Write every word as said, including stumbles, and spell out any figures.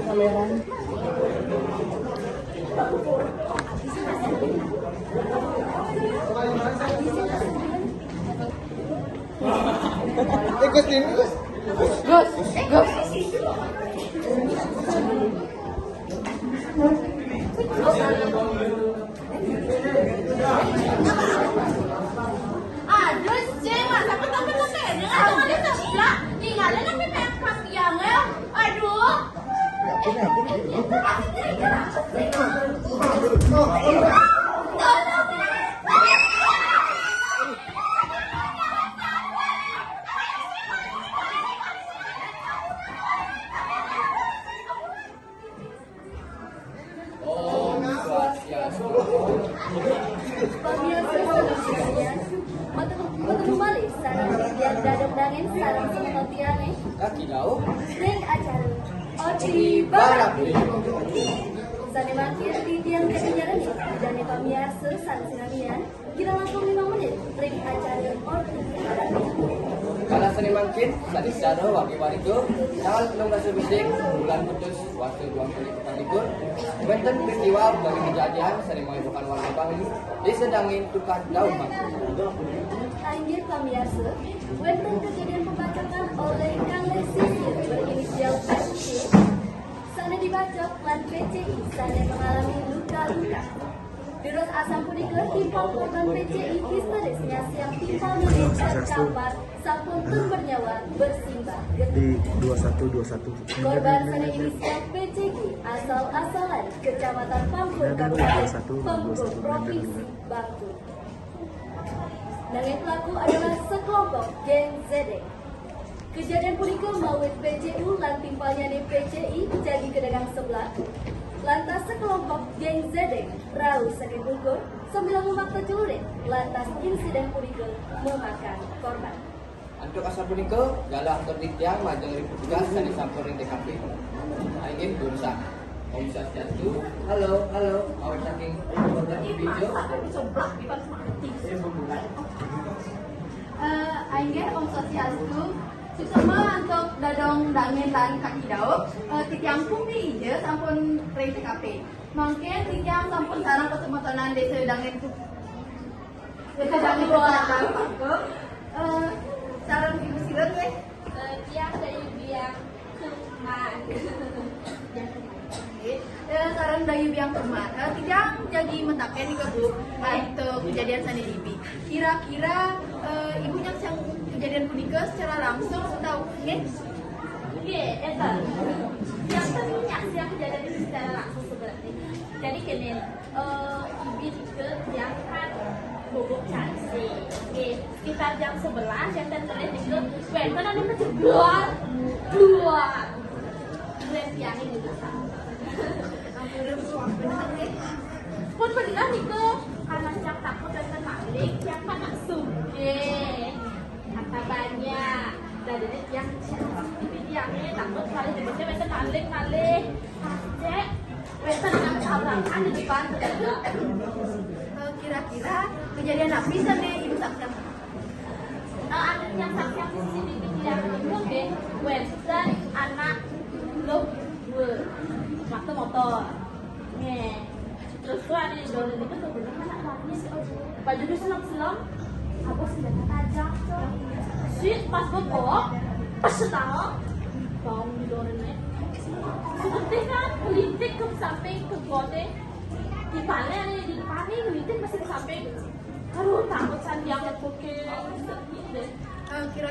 Kamera. Eh, Gus, ini, Gus. Gus, Gus. Aduh, Cing, masa sampai-sampai, jangan ada sebelah. Tinggalin aku, P P F kaki yang, ya. Aduh. Om Swastiastu. Pamiarsa sadaya, mata-, mata kembali sareng titiang Dadong Dangin sareng semeton tiangé. Kaki Daud. Ring acara Orti Barabli. Sané mangkin titiang Dadong Dangin, dané pamiarsa sareng sinamian. Kirang langkung limang menit ring acara Orti Barabli. Kala sané mangkin, sané secara wagi warga, tanggal telung dasa bisi bulan Agustus, warsa dua puluh lima likur, wénten peristiwa utawi kejadian sané maibukan warga Bali, Désa Dangin Tukad Daud mangkin. Inggih pamiarsa, wénten kejadian pembacokan oleh kalih siswa berinisial P C, sané dibacok lan P C I sané mengalami luka-luka. Terus asam punika timpal korban P C I histeris nyasiang timpal nuli kabar sampun tun bernyawa bersimbah getih. Di dua satu dua satu. Korban sané inisial P C I asal-asalan Kecamatan Pangkur, Kabupaten Pangkur, Provinsi Bangka. Nanging pelaku adalah sekelompok geng Zedek. Kejadian punika mawit P C U lan timpalnyané P C I jagi kedagang sebelah. Lantas sekelompok geng Zedek rauh saking pungkur sambil mamakta celurit. Lantas insiden punika memakan korban. Antuk asapunika, galah atur titiang majeng ring petugas sané sampun ring T K P. Inggih, durusang. Om Swastiastu. Halo, halo. Mawit saking korban video. Eh, bukan. Eh, inggih, Om Swastiastu. Suksma antuk Dadong Dangin lan Kaki Daud. Eh, titiang pungli ija sampun ring T K P. Mangkin titiang sampun sareng pasemetonan Désa Dangin, Désa Dangin Tukad Daud. Eh, sareng Ibu Siwet nggih. Eh, tiang Dayu Biang Firman. Eh, sareng Dayu Biang Firman. Eh, titiang jagi mataken nika, Bu, antuk kejadian sané ibi. Kira-kira, eh, Ibu nyaksiang kejadian punika secara langsung atau nggih? Nggih, éta. Tiang ten nyaksiang kejadian itu secara langsung sebenarnya. Jadi kéné, eh, ibi nika tiang kan bobok cancing. Nggih, sekitar jam sebelas, tiang ten ngelih nika, wénten anu majeblor. Bluar. Duén tiangé nika. Pun bener nika, karena tiang takut wénten maling, tiang kan nak sugih. Harta banyak. Dadiné tiang, tiangé takut kalih jebosé wénten maling, kalih. Cék, wénten anak tabrakan di depan. Eh, kira-kira kejadian napi sané Ibu saksiang? Eh, anu tiang saksiang di sini, di tiang niku nggih, wénten anak luh dua. Makta motor. Nggih. Terus tuh ada di dalam itu tuh bener anak larinya si Ojo. Baju dia selong-selong. Apa senjata tajam tuh? Si pas gue kok, pas tahu. Bau di dalamnya. Seperti kan, kelintik ke samping, ke kote. Di paling ada di depan nih, kelintik masih ke samping. Aduh, takut sandiang ke. Eh, kira